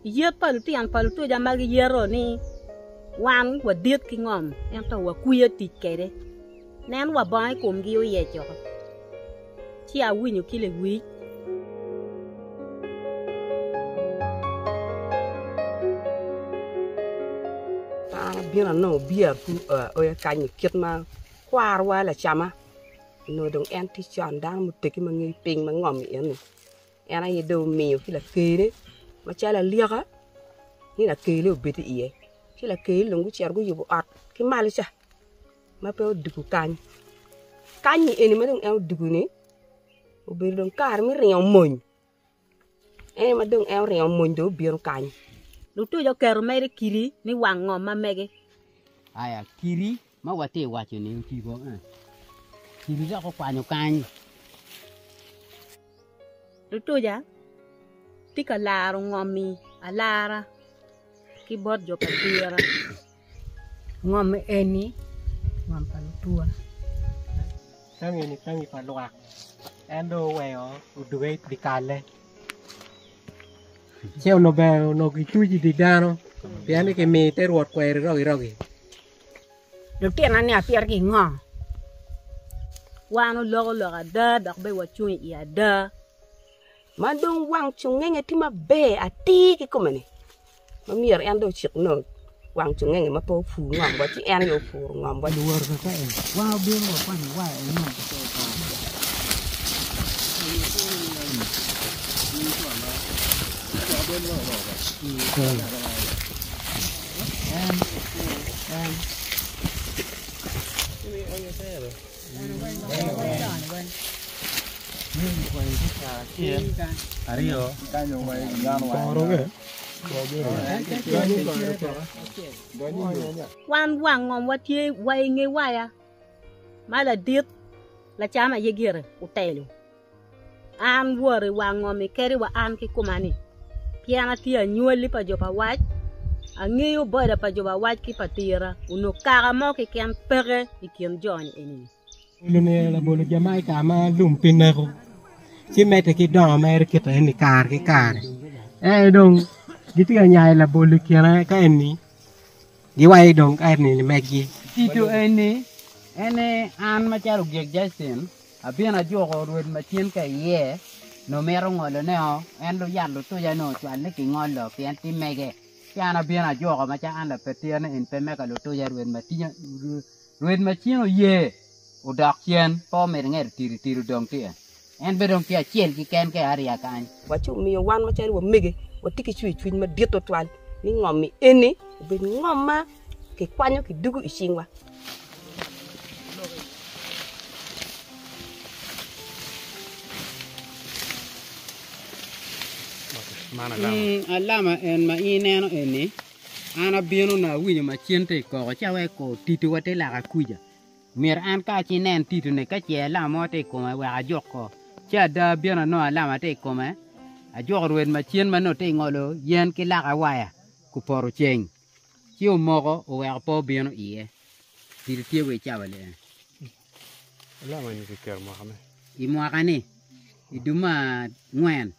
Yet pa lutino pa lutuca ma giyeto ni wan wadit ki ngom ento wakwiya tic kwede. Nen wa bongo i komgi oyec woko. Ci awinyo ki lewic. An abino anongo bia pud oya kany i kit ma kwarwa lacama onongo dong en tye con dano muteggi ma ngeyo piny ma ngom eni En aye dong omiyo ki lakere macalo alyeka ni lakere obed iye, ci lakere dong gucito guyubo ot ki malo ca ma pe odwogo kany, kany-nyi eni ma dong en odwogo-ni obedo dong kare me ringo mony en aye ma dong en oringo mony dong obino kany. Lutuc oketo mere kidi ni wang ngom ma mege. Aya kidi ma watye ka waco-ni otibo kidi dok okwanyo kany. Lutuca tye ka laro ngom-mi alara ki bot jo pa tira. Ngom eni ngom pa lutua. Tangi ni tangi pa lwak en dong oweko oduge i dyekalle ci onongo ber onongo gituc i dye dano pien ni kimiyo ite rwot kweri rogirogi. Lutina ni apitogi i ngo? Wan oloko lok ada dok bene wacung i ada. Ma dong wang cungenge tye maber atir kikome-ni, ma myero en dong ocik nongo wang cungenge ma pe opur ngom wa ci en aye opuro ngom wa. Wan wang ngom watye wa i nge waya ma ladit lacam aye gire otelo. An wot i wang ngom-mi kadi wa an kikoma-ni, pien atye anywalli pa jo pa wac, angeyo boda pa jo pa wac ki pa tira, onongo kaka mo keken peke i kin jo-ni eni-ni. Olo-ni labolo Jamaica ma lum pe neko ci medde ki dongo mere kite eni kare ki kare ento dong gitye ka nyayo labolo i kine ka eni giwaco dong ka eni ni meggi. Tito eni en an macalo ogik Justin Abino ajuko rwed ma cen ka iye nongo mito ngolo ne o, en luyat lutuca nongo ocwal ni kingolo pien tye mege. Ci an abino ajuko macalo an lapetira ni en pe mega lutuca rwed ma tinga rwed ma cen oye odok cen pe omito ngeto tiri tiri odong tye en bene dong tye acel keken ka i area kany. Waco omiyo wan macalo wamege watye ki cwercwiny madit twatwal ni ngom-mi eni obed ngom ma kikwanyo kidugo i cingwa. Alama en ma in ineno eni, an abino nongo awinyo macin tye i koko ci aweko tito wa te laka kuca. Myero an ka ci inen titone ka ce alama mo tye i kome wek ajuk ko. Ci ada abino anongo alama tye i kome, ajuko rwed macin ma nongo tye i ngolo yen ki laka waya kupoto ceng. Ci omoko oweko pe obino iye. Tito tye wa i cawa li eni. Alama eni kiketo mwaka me? I mwaka ni, i dwe me angwen.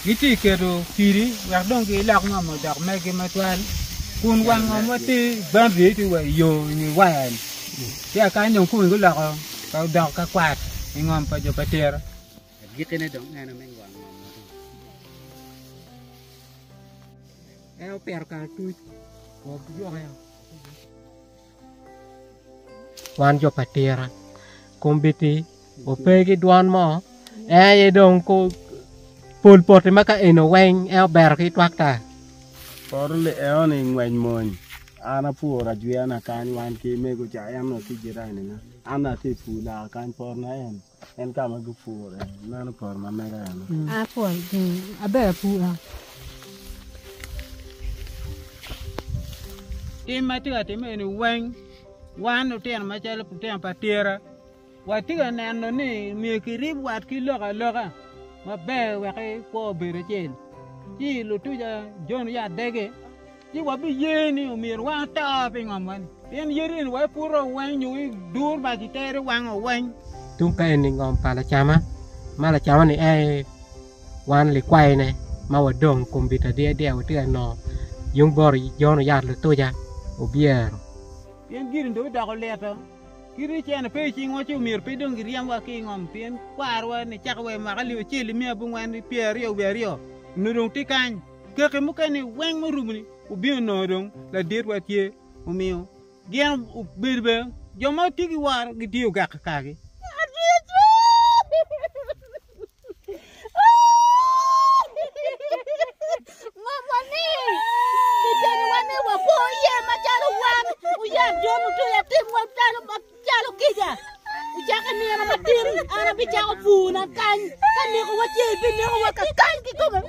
Gitye ka keto kidi wek dong gilok ngom odok megi matwal kun wang ngom ma tye boundary tye wa i yo nyo i waya-ni ci akany dong kome guloko odoko ka kwat i ngom pa jo pa tira. Agikkine dong en me wang ngom ma dong. En opito kalatuc wek. Wan jo pa tira kombeddi ope ki dwon mo en aye dong pol poti ma ka eno weng en obero ki twakta. Poto li eno-ni ngwec mony an apuro ajwia-na kany wan ki mego ca en onongo tye jiranina an dong atye ka pur laka kany potona eni. En ka ma gupuro meno poto ma mega eno. Aber apura. Tim ma tye ka timme eni weng wan lutino macalo lutino pa tira watye ka neno ni myero kirib wat ki lok aloka maber wek kwo obed acel ci lutuca John yat dege Ci wabiye ni omyero wan oto pi ngomwa-ni, pien yadi eni wa iputo weng nyo idur mac itere wango weng. Tung ka eni ngom pa lacama. Ma lacama ni en aye wan likwayone ma wadong i kom bita adiya watye ka nongo yung bot Jon Oyat Lutuca obyero. Pien giri dong odoko lito, kit icene pe i cingwa ci omyero pe dong giryemwa ki i ngom, pien kwarwa nicako wa i mwaka alip acel miya abongwen ki pyeraryo wiye aryo onongo dong tye kany. Kaki mukene weng murumo-ni obino onongo dong laditwa tye, omiyo gin obedo bene jo ma tye ki woro gitye ogak kakagi. Ngomwa ni kitenyowa ni wapo iye macalo wan oyat jo mutuya timwa calo kica. Ocako nino matin an abicako purna kany ka nekowa tye ibinekowa ka kany kikome.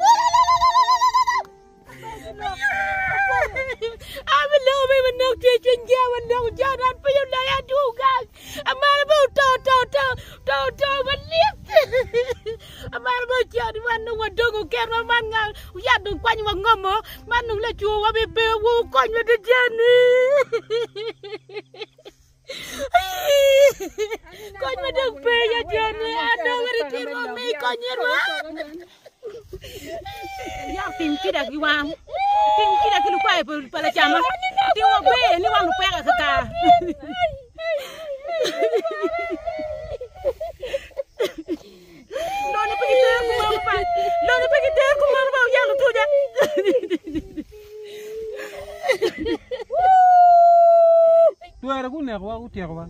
Kony ma dong pe ya joni anongo ni tye mo mi konyerwa. Yak tim kida ki wan. Tim kida ki lukwayo pa lacama. Tim waber ni wan lupeka kakar. Loni pe gitero kumalo ba. Loni pe gitero kumalo ba oyalo tuja. Twero gunekowa gutyekowa.